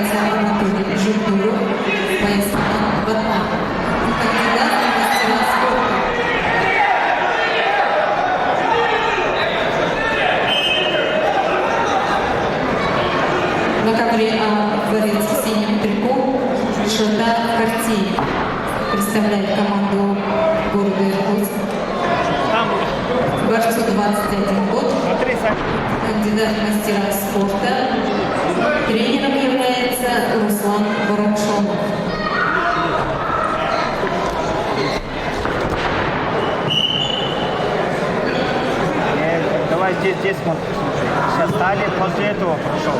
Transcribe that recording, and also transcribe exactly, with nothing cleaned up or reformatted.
Анатолий Жигдуров, пояс ВАТА, кандидат в мастера спорта. На ковре, а, борец в синем трико Шота Картиев представляет команду города Иркутск. Борцу двадцать один год, кандидат в мастера спорта. Тренером является Руслан Барамшонов. Э, давай здесь, здесь смотрим. Сейчас Сталин после этого прошёл.